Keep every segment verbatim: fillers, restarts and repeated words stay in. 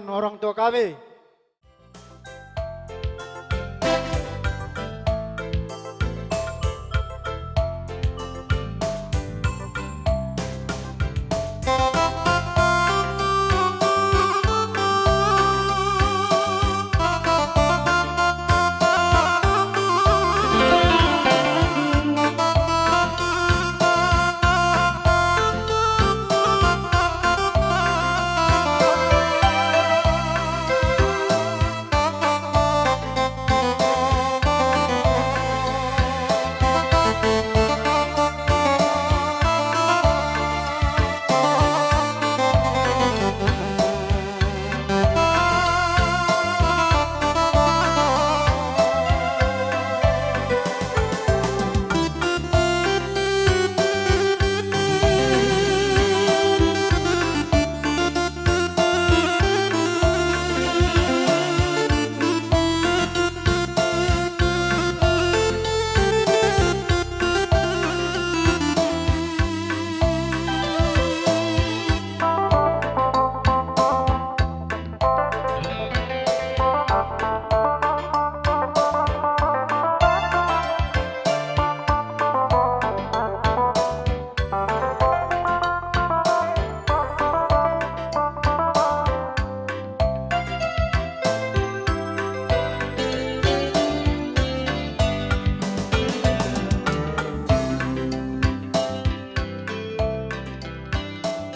orang tua kami.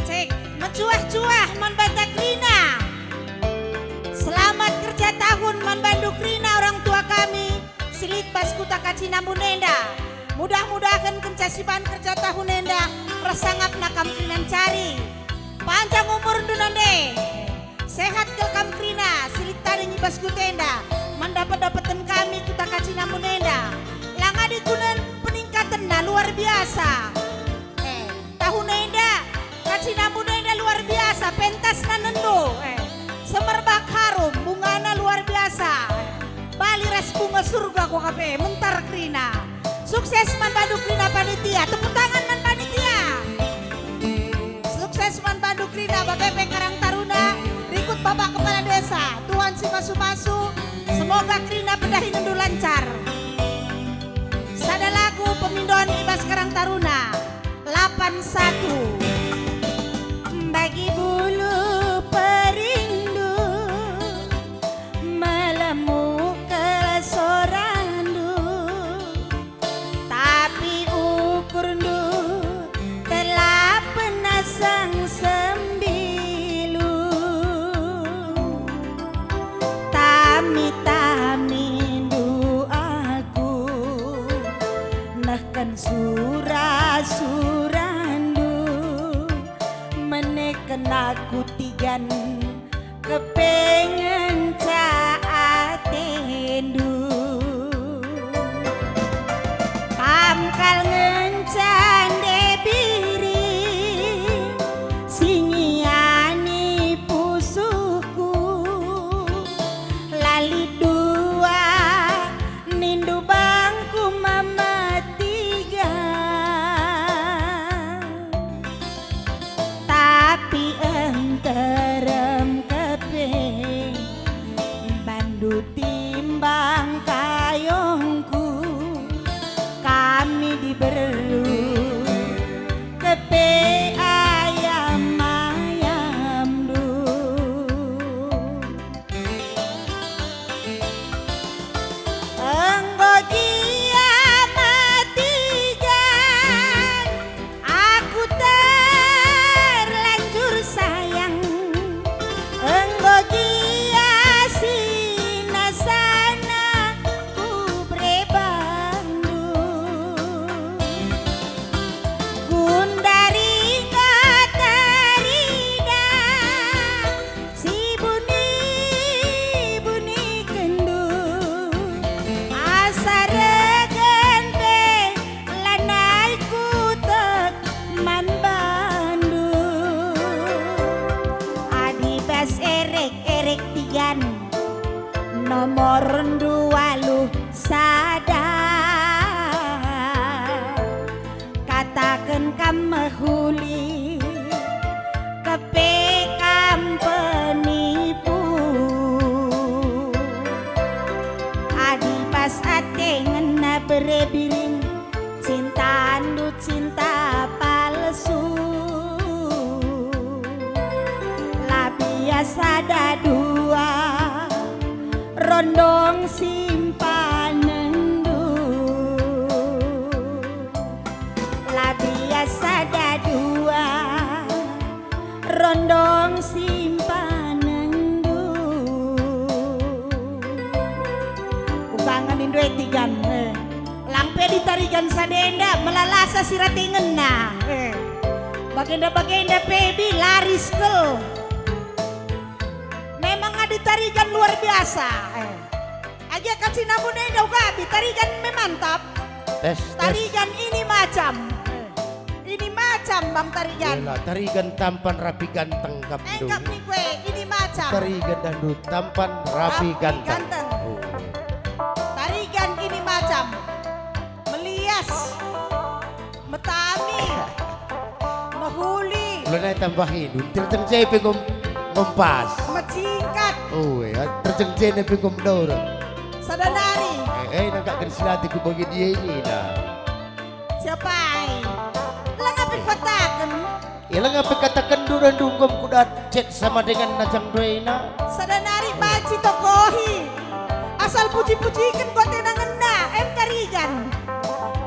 Cek, mecuah-cuah man banta kerina. Selamat kerja tahun man bandu kerina orang tua kami si lit bas kuta Kacinambun enda. Mudah-mudahen kenca siban kerja tahun enda, ersangapna kam kerina ncari. Panjang umurndu nande. Sehat kal kam kerina, si lit tading i bas kuta enda, man dapet-dapeten kami kuta Kacinambun enda. Lang adi kunen peningkatenna luar biasa. Eh, tahun enda, Kacinambun enda luar biasa, pentasna nendo. Eh, semerbak harum, bungana luar biasa. Eh, bali ras bunga surga kuakap e, mentar kerina. Sukses man bandu kerina panitia, tepuk tangan man panitia. Sukses man bandu kerina bage pe Karang Taruna, rikut Bapak Kepala Desa, Tuhan si masu-masu, semoga kerina pendahinenndu lancar. Sada lagu pemindon i bas Karang Taruna, lapan satu. Bagi bulu perindu, melemu kal sorandu, tapi ukurndu telah penasang sembilu. Tami-tamindu aku nehken sura-surandu, meneken aku tigan kepengen ca atendu. Kam kal ngenca nde biri, si ngiani pusuhku, la lit dua nindu bangku mamatiga. Tapi enterem kepe bandu timbang kayongku, kami diberu kepe ayam-ayamndu. Enggo gia matigan aku terlanjur sayang, enggo gia sinasana kubere bandu. Gundari enggo terida si buni-bunikenndu, asa regen pe lanai kutek man bandu. Adi bas erek-erek tigan nomor dua puluh sada, kataken kam mehuli, kepe kam penipu. Sada dua, rondong simpanenndu. Labias sada dua, rondong simpanenndu. Ubangen indu e tigan, eh. Lang pe ditarigan sada enda, melalasa siratengenna, eh. Bagenda-bagenda pe bi laris kal. Memang adi tarigan luar biasa, eh. Agia kacina bune daugabi, tarigan me mantap. Tes, tes. Tarigan ini macam. Ini macam, Bang, tarigan. Yelah, tarigan tampan rapi ganteng kap. Engkap ni kue, ini macam. Tarigan dangdut tampan rapi ganteng. Oh, iya. Tarigan ini macam. Melias. Metami. Mehuli. Lo nai tambah indu, terjeng je pe ngom-, ngompas. Mecingkat. Oh, ya, terjeng je pe ngom daur. Sada nari. Eh, eh, nangkapken silati ku bagi dia ini, nah. Siapa ai? Langa pe kataken. Ya, langa pe kataken dura ndunggom kudat cet sama dengan najang doena. Sada nari banci tokohi. Asal puji-pujiken kota nangena, em tarigan.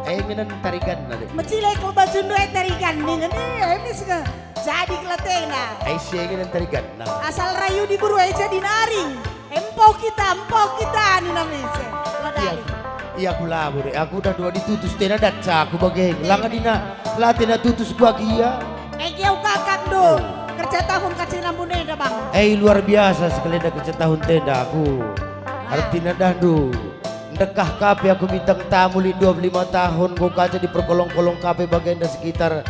Eh, ngenen tarigan nari. Mecile kal bajundu e tarigan ningen, eh, em is nge. Jadi kelatena. Eh, si ngenen tarigan, nah. Asal rayu diburu e jadi nari. Empo kita, empo kita, nina mise. Iya, iya, aku labo deh. Aku dah dua ditutus tena dat aku bage. Langa dina latena tutus ku agia. Eh, gia ukakak do. Oh. Kerja tahun kacina bune enda, Bang. Eh, luar biasa sekali enda kerja tahun tenda aku. Ah. Artina dah do. Ndekah kape aku bintang tamu lit dua puluh lima tahun, ku kaca diperkolong-kolong kape bagenda sekitar,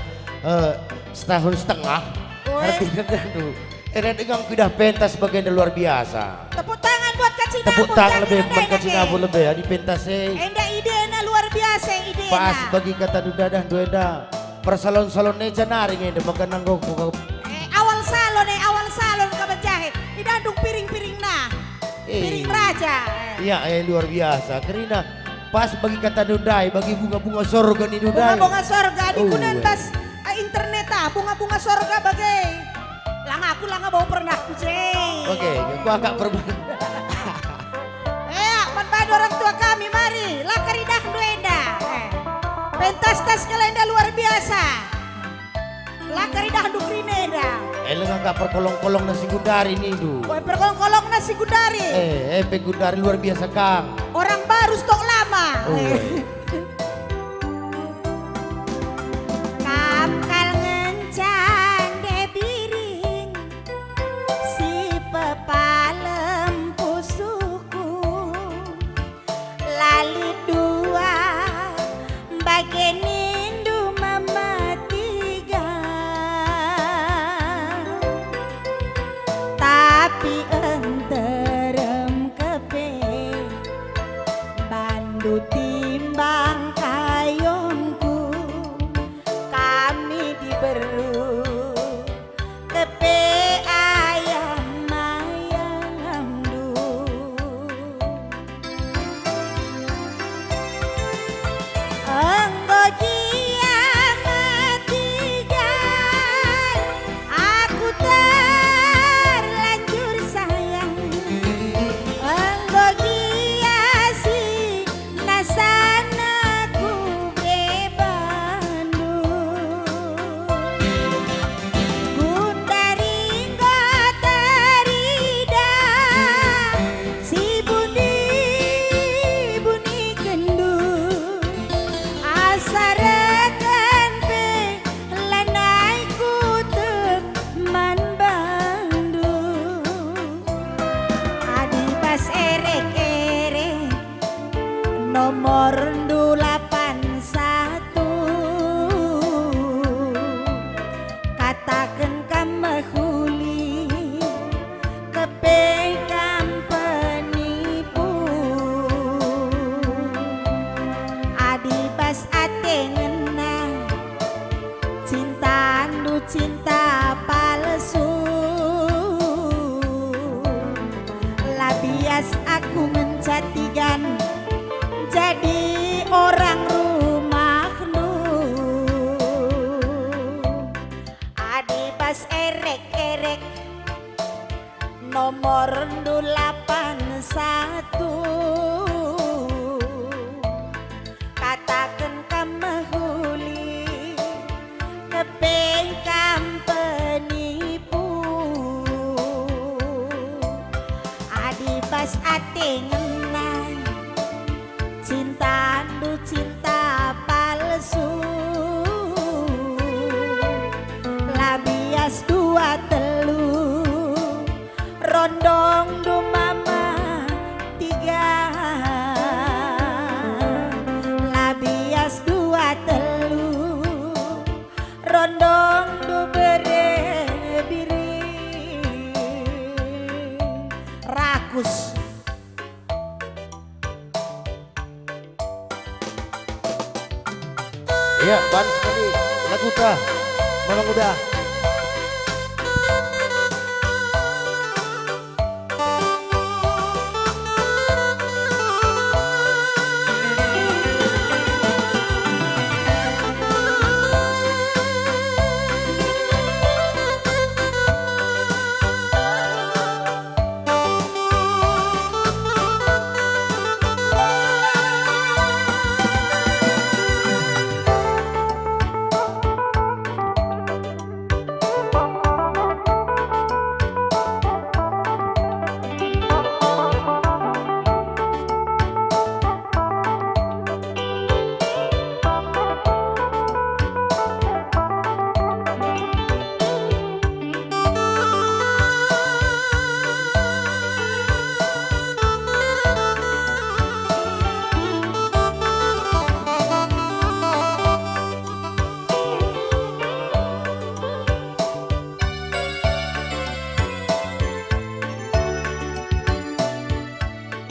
eh, setahun setengah. Oe. Artina dah do. Enda denga kuidah pentas bagenda luar biasa. Tepuk tangan buat Kacinapu, tepuk tangan lebih buat Kacinapu lebih, adi pentas e. Enda idena luar biasa, idena. Pas bagi kata dudadah, duenda. Persalon-salon e janari ngende, maka nanggo ku. Eh, awal salon, eh, awal salon ka menjahit. Idandung piring-piring nah. Eh. Piring raja. Iya, eh, luar biasa. Kerina pas bagi kata dudai, bagi bunga-bunga sorga ni dudai. Bunga-bunga sorga, di kunen bas, eh, internet ah, bunga-bunga sorga bage. Langa aku langa bau pernah ku je. Oke, aku agak perbu-, Eh, man bana orang tua kami, mari, la keridahndu enda. Eh, pentas-tas kal enda luar biasa. La keridahndu kerina enda. Eh, lenga ka perkolong-kolong nasi gundari nindu. Oi, perkolong-kolong nasi gundari. Eh, eh, pe gundari luar biasa kang. Orang baru stok lama. Oh, eh. Kam kal ngenca nde biring si pepalem pusuhku. Lalit dua bage nindu mama tiga, tapi enterem kepe bandu timbang kayongku. Kami diberu kepe ayam-ayamndu. Enggo gia mati gai, aku terlanjur sayang. Enggo gia si nasana ku bebandu. Gundari enggo teridah si buni-bunikenndu. Asa reken pe lanai kutek man bandu. Adi bas erek-erek nomorndu lapan satu. Kataken kam mehuli, kepe kam penipu. Adi bas ate ngena, cintandu cinta palsu. Labias aku ngenca tigan jadi orang rumahndu. Adi bas erek-erek Nomorndu lapan satu, kataken kam mehuli, kepeng kam penipu. Adi bas ate ngena, cintandu cinta palsu, la bias dua telu, rondongndu mama tiga, la bias dua telu, rondongndu bere biri. Rakus. Iya, ban sekali laguta, Mamang Uda.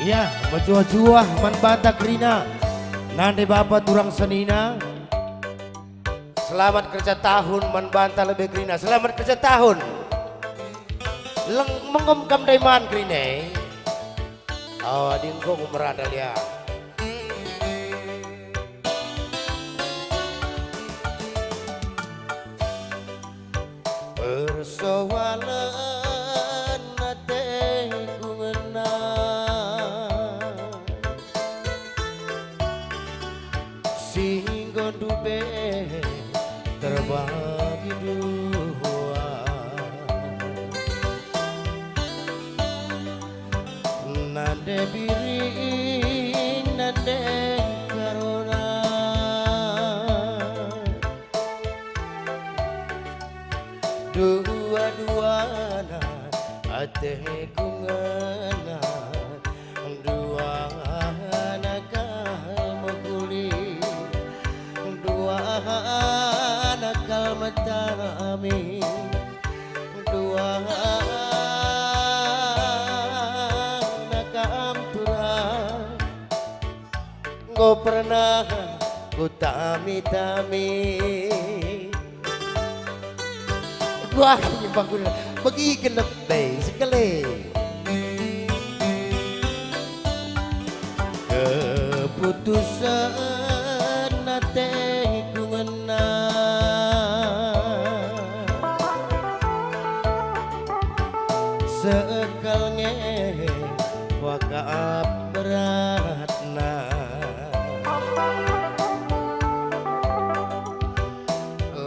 Iya, mejuah-juah man banta kerina, nande bapa turang senina. Selamat kerja tahun man banta lebe kerina. Selamat kerja tahun. Leng mengem kam ndai man kerina e. Oh, adi enggo ku merandal ya. Persoalen ateku ngena, si enggo ndube terbagi dua. Nande biring, nande karona. Dua-duana ateku ngena, duana kal mehuli, duana kal metami, duana kam turang. Enggo pernah kutami-tami. Wah, ini bagus. Bagi genep deh, sekali. Keputusen ateku ngena, sekal nge wakap berat. Nah,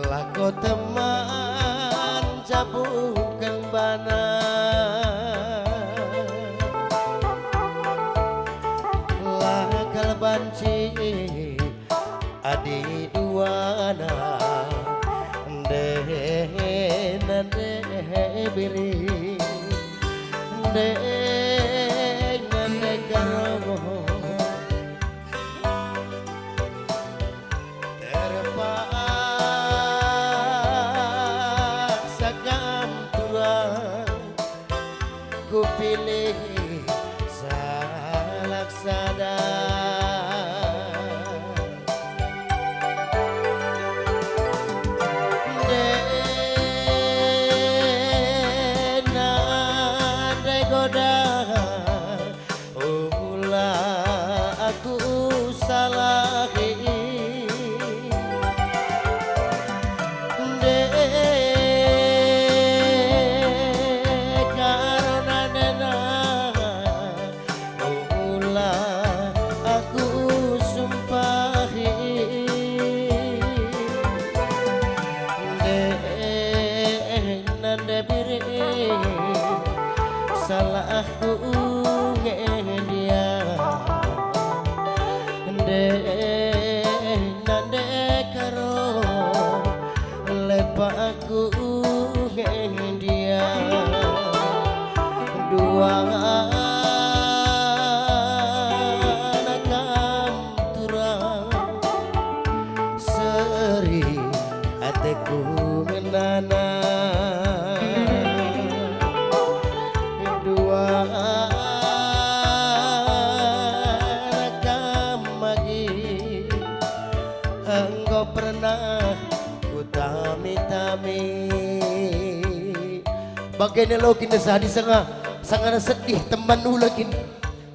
lako teman jabuken bana, la kal banci adi duana, ndai nande biri, ndai nande karo. Terpaksa kam turang, kupilih salah sada. Ndai nande goda, ula aku salahi. Ndai karo Salahku nge ndia, ndena nde karo lepakku nge ndia. Dua anak kam turang, seri ateku ngenana. Dua anak kam agi enggo pernah kutami-tami. Bage ne lo kin sadi sanga, sanga sedih teman ula kin.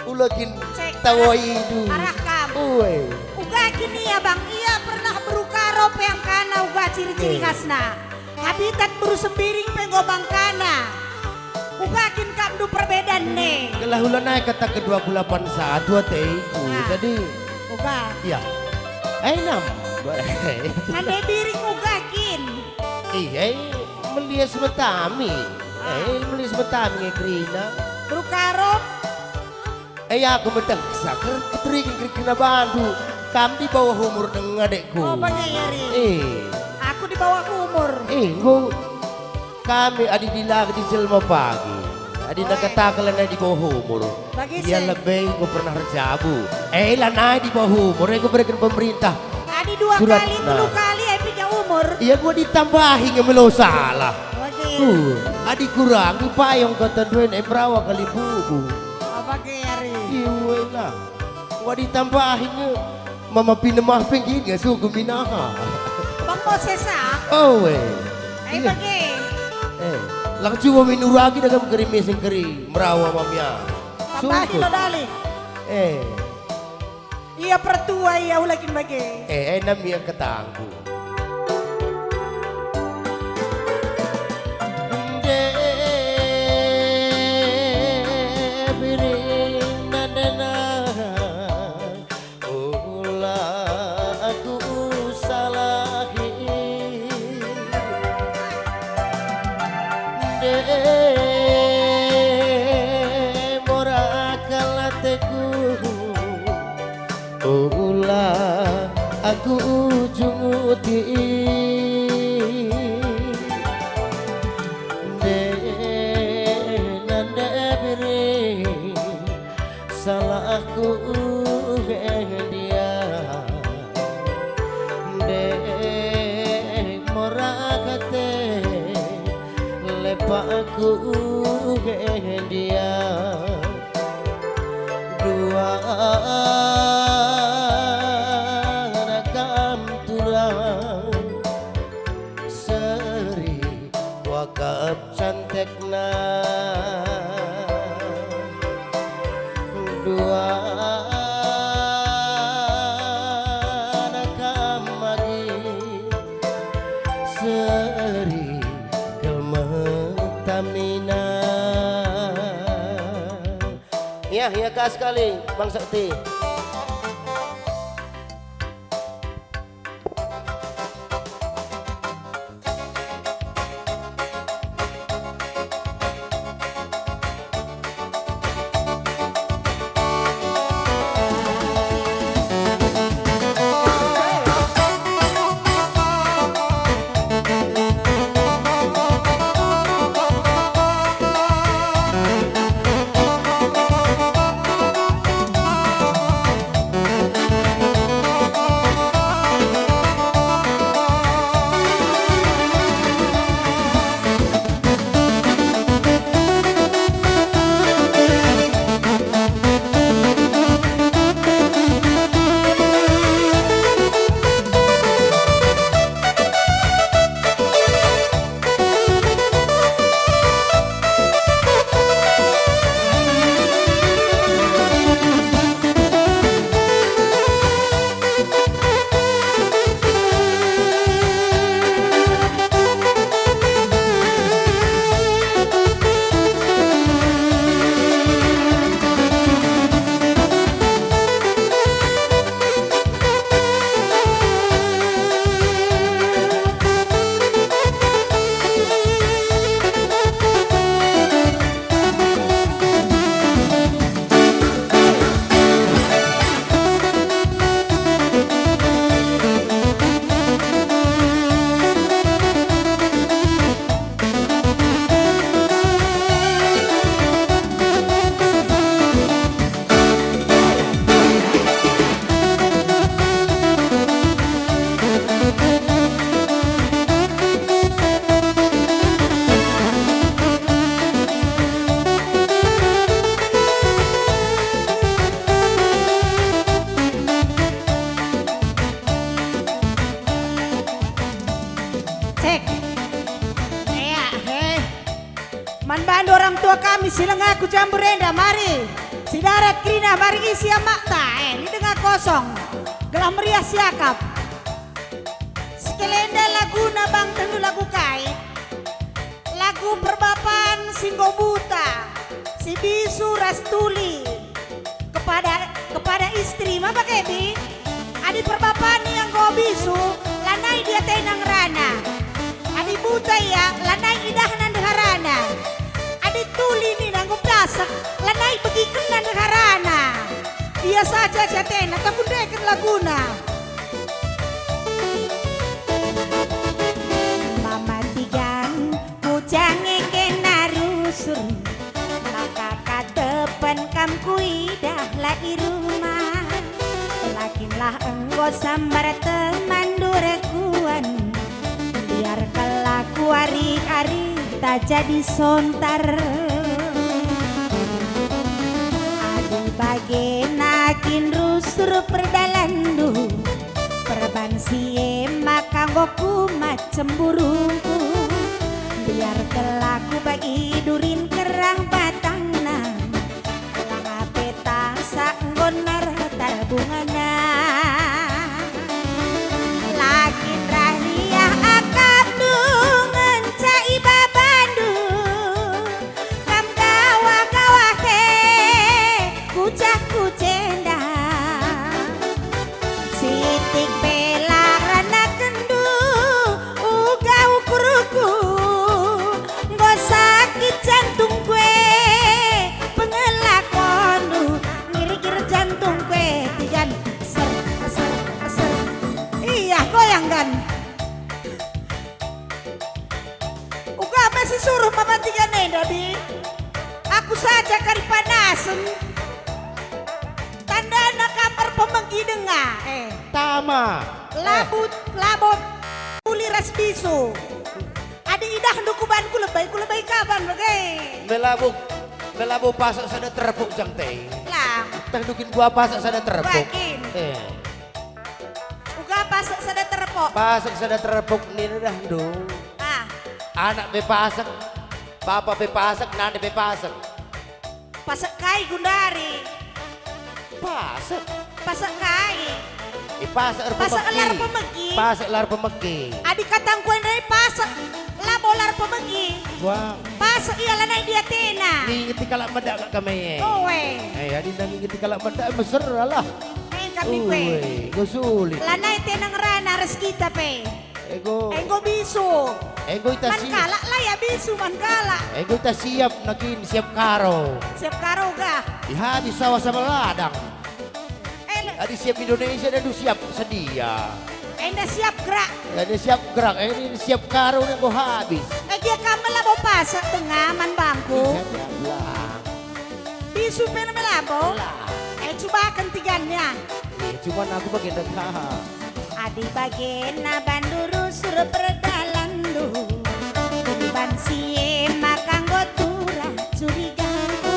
Ula kin Cek, tawaidu. Arah kam. Ue. Uga kin ia, Bang, ia pernah beru karo pe angkana uga ciri-ciri Eh. khasna. Habitat beru Sembiring pe enggo bangkana. Uga kin kam ndu perbedaan ne. Gelah ula nai kata kedua puluh delapan satu ateiku. Nah. Jadi Uga. Iya. Eh, nam. Mande biring uga kin. Iya, eh, melias metami. Ah. Eh, melias metami nge kerina. Beru karo. Eh, aku meteh saker keteriken kena bandu. Kam di bawah umur denga, dekku. Oh, bage ya, Ri. Eh. Aku di bawah umur. Eh, enggo kami adi dilaki jelma pagi. Adi Oe. Nakataken lanai di bawah umur. Bagi Ia se- lebe enggo pernah erjabu. Eh, lanai di bawah umur, enggo bereken pemerintah. Adi dua Surat, kali, nah. telu kali, eh, piga umur. Ia enggo ditambahi nge melo salah. Bagi. Uh, adi kurang, ipayung kata duen, eh, merawa kali bubu. Apa ke hari? Iwe lah. Enggo ditambahi nge, mama pinemah pe nggit nge sugu minaha. Bang Moses, ah? Oh, we. Eh, Iya. bage. Eh, lang cuba minuragi dagam keri mising keri, merawa mamia. Tambahi Sungkut. lo dali. Eh. Ia pertua ia ulakin bage. Eh, eh, nam ia ketangku. Ende biring nadena, ula aku salahi. Ende mora kal ateku. Ula aku junguti. Nde nande biring, salahku ngendia. Nde mora kate, lepakku ngendia. Dua anak kam turang, seri wakap cantekna. Dua anak kam agi, seri gemetamina. Ya, ya, gas sekali, Bang Sakti. Si langa ku campur enda, mari. Si darat kerina, mari isi amakta. Eh, ni denga kosong. Gelah meriah siakap. Sekelenda laguna bang tendu lagu kai. Lagu perbapan si enggo buta. Si bisu ras tuli. Kepada, kepada istri, maba kebi? Adi perbapan ia enggo bisu, lanai diatena ngerana. Adi buta ia, lanai idahna ndeharana. Adi tuli nina enggo plasek, lanai begikenna ndeharana. Ia saja si atena, takundeken laguna. Mama tigan, kujange kena rusur. Maka kadepen kam kuidah la i rumah. Lakinlah enggo sambar teman durekuan. Biarkanlah kuari-ari tak jadi sontar. Adi bage nakin rusur perdalanndu. Perban si e maka enggo kumat cemburungku. Biar kelaku bagi durin kerah batangna. Langa pe tasak enggo nartar bungana. Lakin rariah akapndu ngenca ibabandu. Kam gawah-gawah he, kucah ku jenda. Sitik pe la ranakenndu, uga ukurku. Enggo sakit jantungku e, pengelakonndu. Ngirgir jantungku e, tigan. Ser, ser, ser. Iya, goyang kan. Uga pe si suruh maba tigan enda, Bi. Aku saja kari panasen. Tandana kam erpemegi denga, eh. Tama. Labo, eh, labo tuli ras bisu. Adi idahndu kuban kulebe, kulebe ka ban bage. Melabo, melabo pasek sada terpuk jang te. Lah. Tah dukin gua pasek sada terpuk. Bakin. Eh. Uga pasek sada terpuk. Pasek sada terpuk nina dahndu. Ah. Anak pe pasek, bapa pe pasek, nande pe pasek. Pasek kai gundari? Pasek. Pasek kai? Eh, pasek erpemegi. Pasek lar pemegi. Pasek lar pemegi. Adi katangku enda pasek labo lar pemegi. Wah. Pasek ia lanai diatena. Ngingeti kalak medak kak kami. Oe. Eh, adi nda ngingeti kalak medak, mesera lah. Eh, kami kue. Ue, enggo sulit. Lanai tena ngerana ras kita pe. Enggo. Enggo bisu. Enggo ita man siap. Kalak la ia bisu man kalak. Enggo ita siap nakin, siap karo. Siap karo gah. Ihabis sawah sama ladang. Eh, le- Adi siap Indonesia, enda siap sedia. Enda siap gerak. Enda siap gerak, enda siap karo, enda enggo habis. Eh, gia kam labo pasek denga man bangku. Iya, iya, iya. Bisu pe labo. Lah. Eh, cubaken tigannya. Iya, cuman aku bagian deka. Adi bagena bandu rusur perdalanndu. Ban si e maka enggo turah curigangku.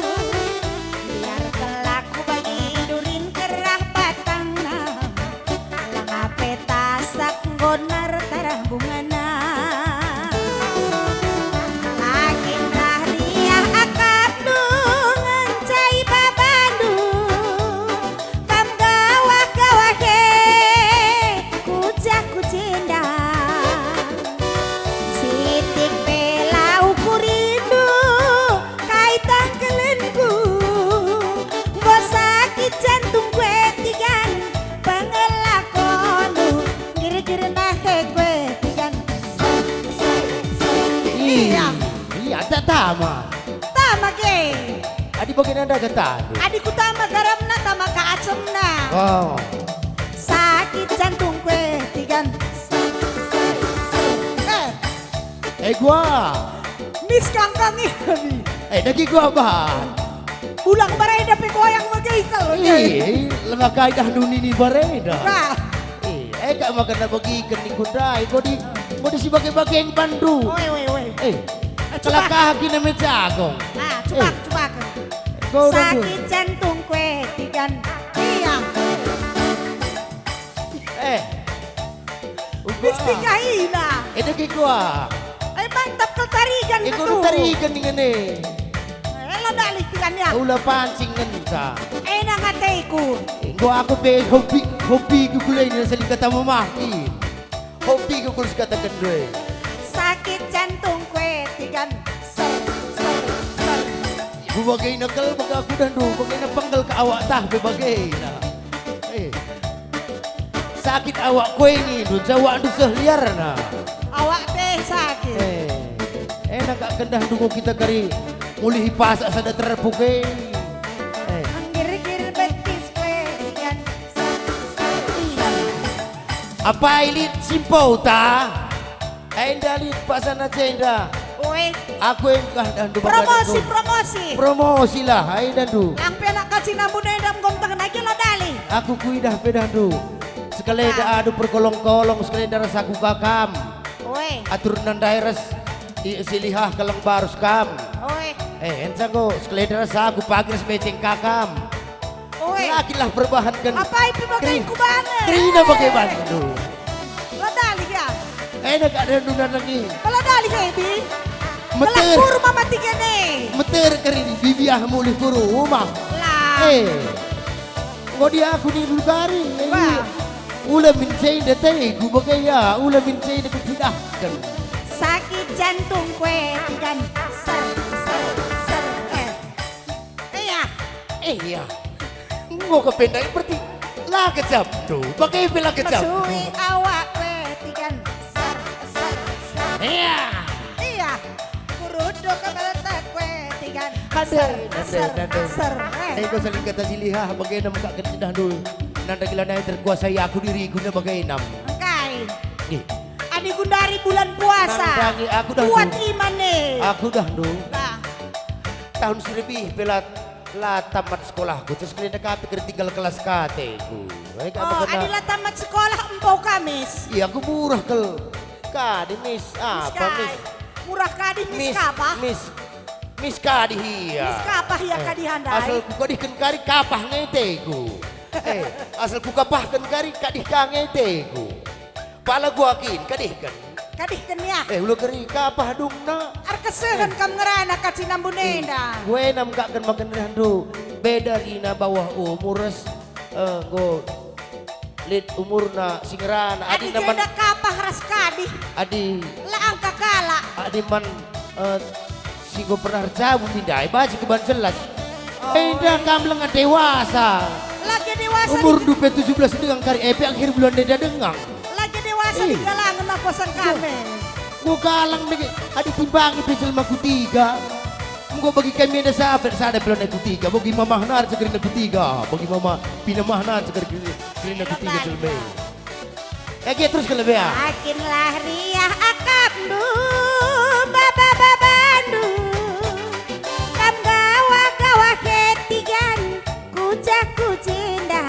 Biar kelaku bagi durin kerah batangna. Langa pe tasak nggo nartar bungana. Lakin rariah akapndu ngenca ibabandu. Kam gawah-gawah he, kucah ku jenda. Sitik pe la ukurindu, kai tangkelenku. Enggo sakit jantungku e tigan, pengelakondu. Gir-gir nahe ku e tigan. Iya. Iya, tak tama. Tama ge. Adi bagenda nda getandu. Adi kutama garamna, tama ka acemna. Oh. Sakit jantungku e tigan. Eh. Eh, gua. Mis kangkang ini. Eh, dagi gua, Bah. Bulang barenda pe goyang bage kal. Ih, langa kai dah nunini barenda. Bah. Eh, eh, kak makan na bagi kening kundai, enggo di, enggo di si bage-bage bandu. Oi, oi, oi. Eh, eh, cuba. Kelakah gina me jagong. Ah, cuba, eh. Cuba. Enggo udah. Sakit jantungku e tigan. Iya. Eh. Uga. Mesti kaina. Eh, degi gua. Eh, mantap kal tarigan. Eh, betul. Kudu tarigan dengan e. Eh, lah Ikan ya. Ula pancing ngenca. Enak ateku. Enggo aku pe hobi, hobiku kula ini saling kata memahi. Hobiku kula sekataken dua. Sakit jantung kue tigan. Ser, ser, ser. Bage ina kal bage aku dah ndu, bage ina penggal ke awak tah pe bage ina. Eh. Sakit awak kue ini, ndu, jawak ndu seh liarna. Awak pe sakit. Eh. Enak kak kendah ndu kita kari mulihi pasak sada terpuk e. Eh. Menggirgir betis kue tigan. Apai lit simpou ta? Enda lit pasana jenda. Oi. Aku engkah dah ndu. Promosi, promosi. Promosi lah, enda ndu. Lang pe anak kacina bune enda menggom tengen agi lo dali. Aku kuidah pe dah ndu. Sekalenda adu perkolong-kolong, sekalenda ras aku kakam. Oi. Atur nandai ras i, si Lihah kaleng barus kam. Oi. Eh, enca enggo, sekalenda ras aku pagi ras meceng kakam. Oi. Lakilah perbahanken. Apai pe bage keri-, ku bana? Kerina bage bandu. La dalih ya. Enak ada nuna lagi. La dalih ya, Bi. Meter. Gelah kurma mati gene. Meter keri bibiah mulih ku rumah. Lah. Eh. Enggo dia aku ni dulu kari. Wah. Ula min cei de tei ku bage ya, ula min cei de ku pidahken. Sakit jantung kue tigan. Ser, ser, ser. Eh. Iya. Iya. Enggo kependai berarti la kejam tu. Bage pe la kejam. Mesui awak kue tigan. Ser, ser, ser. Iya. Iya. Kurudu kebelta kue tigan. Ade, ser, ade, ser, ade. Ser. Eh. Ego saling kata si Lihah, bage nam kak ketidah dulu. Nanda gila nai terkuasai aku diriku na bage nam. Engkai. Ih. Adi gundari bulan puasa. Nandangi aku dah kuat dulu. Iman e. Aku dah dulu. Bah. Tahun seribu pe la, la tamat sekolahku, terus kena kapi tinggal kelas kateku. Baik, apa. Oh, kena adi la tamat sekolah, empau Kamis. Iya, aku murah kal. Kadi Miss, apa, Miss? Murah kadi Miss, Miss kapah. Miss, Miss kadi iya. Miss kapah iya. Eh, kadi handai. Asal kukadihken kari kapah ngeteku. Eh, asal kukapahken kari kadih ka ngeteku. Pala gua kin, kadihken. Kadihken ya. Eh, ula keri kapah dungna. Arkesehen kam ngerana kacina bune enda. Kue nam kak ken maken rehndu. Beda rina bawah umur ras, eh, enggo lit umurna si ngerana. Adi, adi neman jenda kapah ras kadih. Adi. La angka kalak. Adi man, eh, si enggo pernah erjabu mindai, baca keban jelas. Oh. Enda kam lenga dewasa. Lagi dewasa. Umur di dupe tujuh belas dengang kari, epe akhir bulan enda dengang. Lagi dewasa. Ih. Di kalangan aku sangkame. Enggo galang dage, adi timbangi pe jelma kutiga. Enggo bagi kami enda sahabat sada pe la kutiga, bagi mamahna kerina kutiga, bagi mama pinamahna kerina kutiga jelma. Ege terus kena bea. Makinlah riah akapndu, baba-babandu. Kam gawah-gawah ketigan, kucah-kucinda.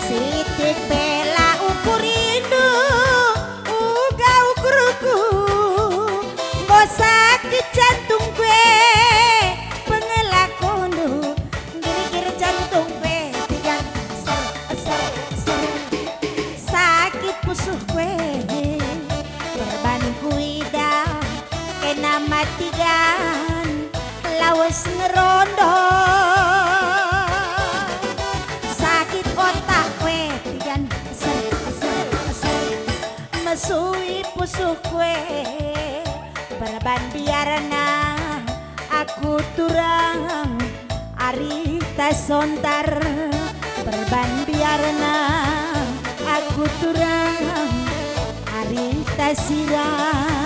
Sitik pe la ukurindu, uga ukurku. Enggo sakit jantung kue, pengelakondu. Girgir jantung kue tigan, ser, ser, ser. Sakit pusuh kue, perban kuidah, kena matigan, lawes ngerondo. Sakit otak kue tigan, ser, ser, ser. Mesui pusuh kue, perban biarna aku turang arita sontar, perban biarna aku turang arita sirang.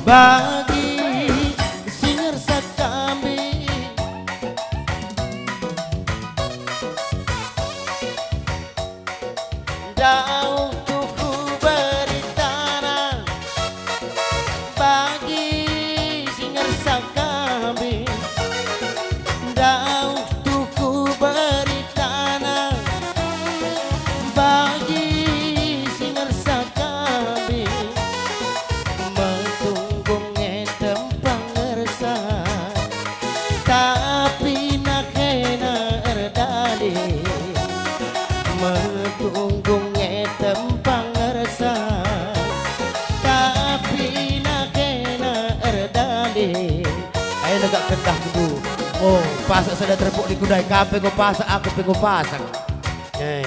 Bagi si ngersak kambing, ndauh tuhu beritana. Bagi si ngersak kambing, ndauh tuhu beritana. Bagi si ngersak kambing, metunggung etem pangersa, tapi nakena erdalih. Metunggung etem pangersa, tapi nakena erdalih. Ayo negak kendah kudu. Oh, pasak sada terpuk di kudai, kam pe enggo pasak, aku pe enggo pasak. Eh. Eh.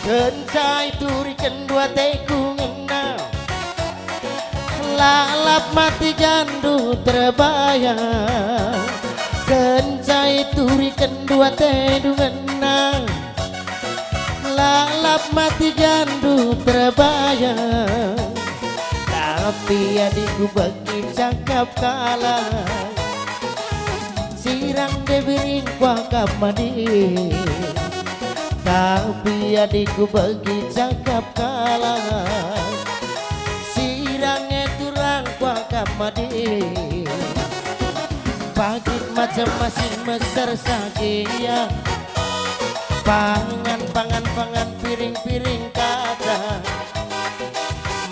Kenca ituriken dua ateku ngena, lalap mati jandu terbayang. Kenca ituriken dua atendu ngena, lalap mati jandu terbayang. Tapi adikku begi cakap kalak, sirang Debiring kuakap madi. Tapi adikku begi cakap kalak, sirang e turang kuakap madi. Pagit macem-macem meser sagia, pangan, pangan, pangan, piring, piring kaca.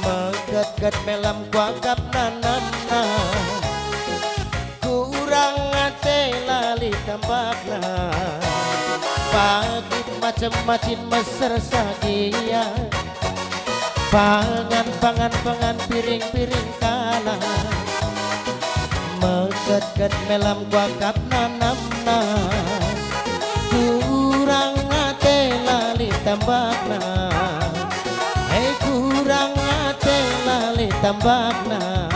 Meget-get melam kuakap nanamna, kurang ate lali tambakna. Pagit macem-macem meser sagia, pangan, pangan, pangan, piring, piring kalak. Meget-get melam kuakap nanamna, kurang ate lali tambakna. Hei, kurang ate lali tambakna.